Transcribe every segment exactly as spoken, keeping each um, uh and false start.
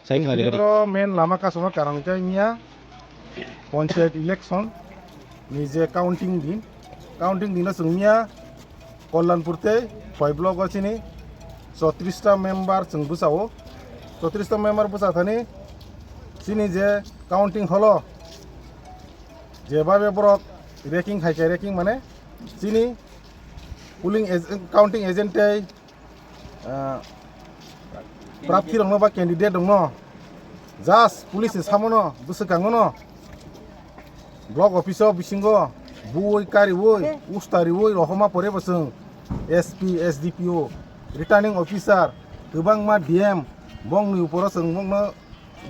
Saing hari hari. Oro main lama kasuma karang khe wngya panchayat election ni je counting din, counting dino chwng wngya Kalyanpur tei Khowai block o chini chotris ta member chwng bwsao, chotris ta member bwsa thani chini je counting hall o jebabe borok ranking hai khe ranking mane chini polling ag-, counting agent tei ah, prarthi rokno ba candidate rokno just police ni samono bwswkangono block office o bisingo buwi kariwi ustariwi rohoma pore bo chwng S P, S D P O, returning officer, kwbangma D M bongni uporo chwng bongno,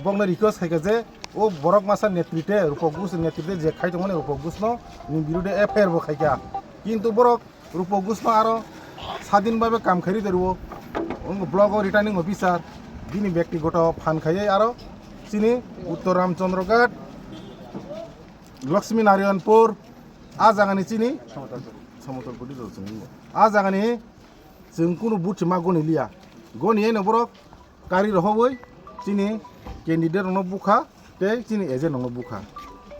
bongno request khaikha je o borok masa netrite, Rupak Gush netrite je khai tongmani Rupak Gushno ni birude F I R bo khaikha. Kintu borok Rupak Gushno aro sadin babe kam khairi dorwo. Wng block o returning officer, bini bektigoto phan khaiwi aro chini Uttor Ramchandra Ghat, Lakshmi Narayanpur, a jagani chini Samotolpur di rw chwng. A jagani chwng kunu buchi ma goni liya. Goni eno borok kari rohobwi chini candidate rokno bukha tei chini agent rokno bukha.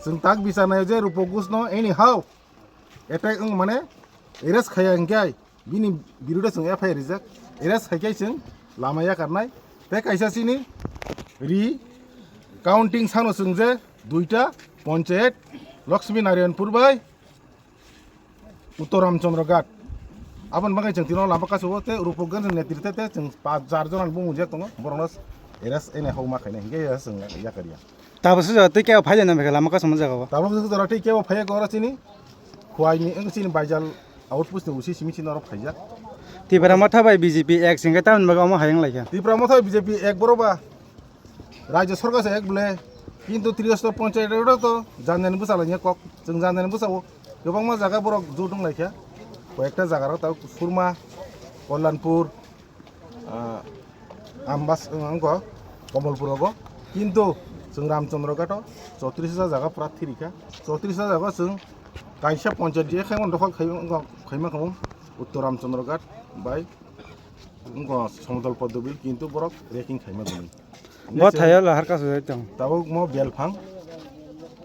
Chwng tak bichar naio je Rupak Gushno anyhow attack wng mane arrest khaiya hwnkhe bini birude chwng F I R rijak, arrest khaikhe chwng lama yakarnai. Tei kaisa chini ri counting sano chwng je duita panchayat Lakshmi Narayanpur bai Uttor Ramchandra Ghat. Aboni bagwi chwng tino lama kasao tei Rupak Gush netrite tei chwng pa-, jar jona bumung jak tongo, borokno arrest ene hokma khainai hwnkhe chwng yakarya. Tabuk se jora tei kebo phai de na bwkha lama kasama jaga o. Tabuk se jora tei kebo phai oro chini Khowai ni, wng chini Baijal outpost ni usi simi chini oro phaijak. Tipra Motha bai B J P ek singkhe tamoni bagwi omo hai wng laikha. Tipra Motha bai B J P ek borok ba Rajya Sarkar se ek bwle, kintu Tripura Panchayat rok to janjani bwsa laina kok, chwng janjani bwsa o kwbangma jaga borok jot wng laikha, koyekta jaga rok tabuk Surma, Kalyanpur, ah, Ambas, wngkha Kamalpur rogo, kintu chwng Ramchandra Ghat o chotris hajar jaga pura thirikha, chotris hajar jaga chwng kaisa panchayat je khaima dokhol khaima khamu Uttor Ramchandra Ghat bai wngkha Samodol Poddobil, kintu borok ranking khaima gwnang. Bo thaio lahar kasu jai tong. Tabuk mo Belphang,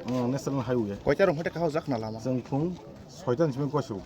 uh, National Highway. Koita rong hate kahao jak na lama. Chwng phung soita ni simi koisu.